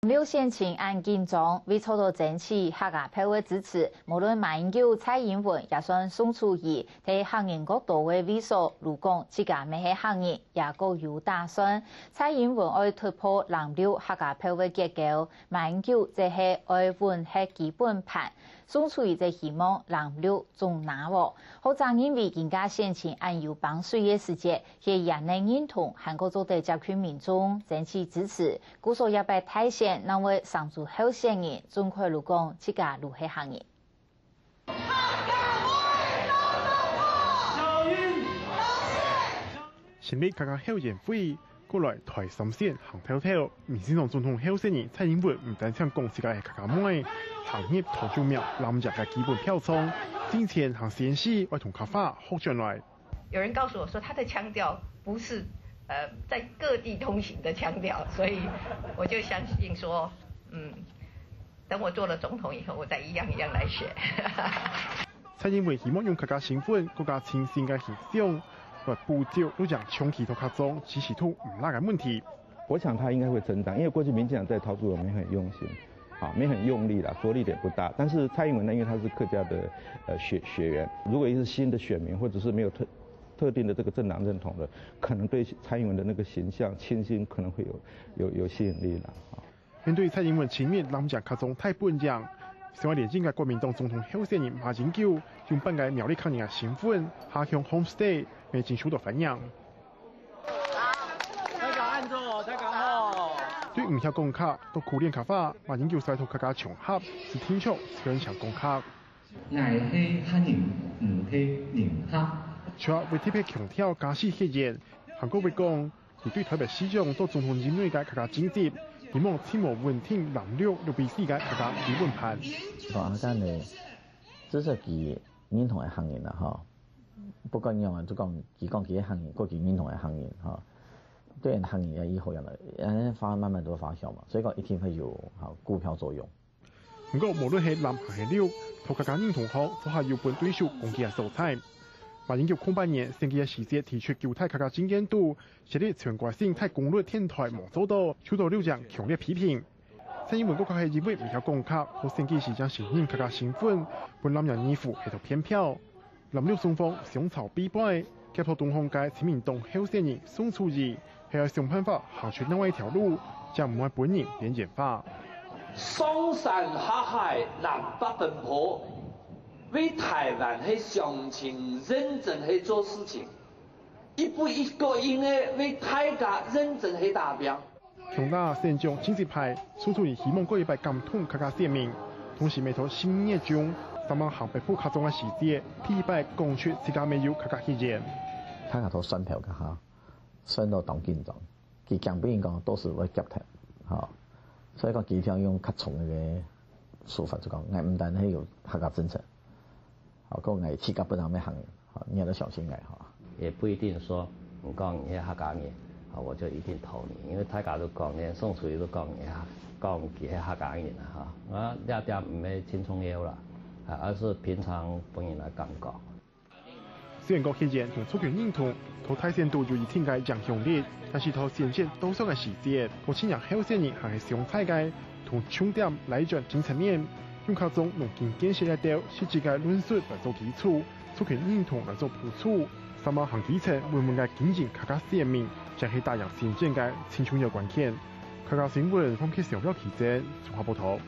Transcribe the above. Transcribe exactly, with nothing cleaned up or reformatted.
六選情恁緊張，為做到爭取客家票个支持，無論馬英九、蔡英文，也算宋楚瑜，在客人較多个位所，都講自家乜係客人，也較有打算。蔡英文愛突破藍綠客家票个結構，馬英九則係愛穩核基本盤，宋楚瑜則希望藍綠總拿喔。學者認為，今个選情恁有放水个時節， 係贏个認同還過做得接近民眾，爭取支持。故所這擺大選，哪位上主候選人，總開路講，自家路係客人。成立客家後援會，過來台三線行透透，民進黨總統候選人蔡英文毋單淨講自家係客家妹，行入頭就苗藍營个基本票倉，進前行先試愛同客話學轉來。 有人告诉我说，他的腔调不是呃在各地通行的腔调，所以我就相信说，嗯，等我做了总统以后，我再一样一样来学。蔡英文希望用客家身份，過加清新个形象，來補足綠營長期在客庄支持度毋罅个問題。我想他应该会成长，因为过去民进党在桃竹苗没很用心。 啊，没很用力啦，着力点不大。但是蔡英文呢，因为他是客家的呃血血缘，如果一个新的选民或者是没有特特定的这个政党认同的，可能对蔡英文的那个形象、清新可能会有有有吸引力啦。啊。面对蔡英文亲密南洋客庄大本营，想要连任个国民党总统候选人马英九，用半个苗栗客人个身份，下鄉homestay，未曾受到欢迎。 大家恁早，大家好。對毋曉講客，到苦練客話，馬英九率到客家場合，就定著全程講客。 𠊎係客人，毋係人客。除了會特別強調家事血緣，還過會講，佢對台北市長到總統任內个客家政績，希望盡早穩定藍綠六比四个客家基本盤。講客家呢，這係佢認同个客人啦，吼。不管仰般，就講佢講佢个客人，過佢認同个客人，吼。對人客人个以後樣來，誒，發慢慢都會發酵嘛，所以講一定會有，吼，股票作用。 毋過，無論係藍還係綠，在客家認同項，都還有分對手攻擊个所在。馬英九空八年選舉个時節提出九大客家政見肚，設立全國性大功率電台無做到，受到綠營強烈批評。蔡英文閣較係因為毋曉講客，到選舉時正承認客家身份，分藍營疑府係到騙票。 藍綠雙方相吵比敗，結果東方个親民黨候選人宋楚瑜係愛想辦法行出另外一條路，正毋會分人邊緣化。上山下海，南北奔波，為台灣係鄉親，認真係做事情，一步一腳印个為大家認真係打拚。 強打選戰政績牌，宋楚瑜希望過一擺感動客家選民，同時也在十二月中，三萬行北埔客庄个時節，第一擺講出自家乜有客家血緣。大家都選票个哈，選到當緊張，佢驚別人講到時會夾忒，吼。所以講佢一定要用較衝个手法，就講，𠊎毋單係有客家政策，吼，講𠊎自家本人乜行，吼，你也要相信𠊎，吼。 也不一定說你講你係客家人，啊，我就一定投你，因為大家都講，連宋楚瑜都講你係，講佢係客家人啊，哈，啊，這點毋係盡重要啦，啊，而是平常分人來感覺。雖然講血緣同族群認同，在大選肚有一定个影響力，但是在選戰倒數个時節，無論係候選人還係上台个，同重點來轉政策面，用客庄農經建設這兜實質个論述來做基礎， 族群認同來做補助，三萬行基層穩穩个經營客家選民，正係打贏選戰个盡重要關鍵。客家新聞黃傑祥、廖啟珍綜合報導。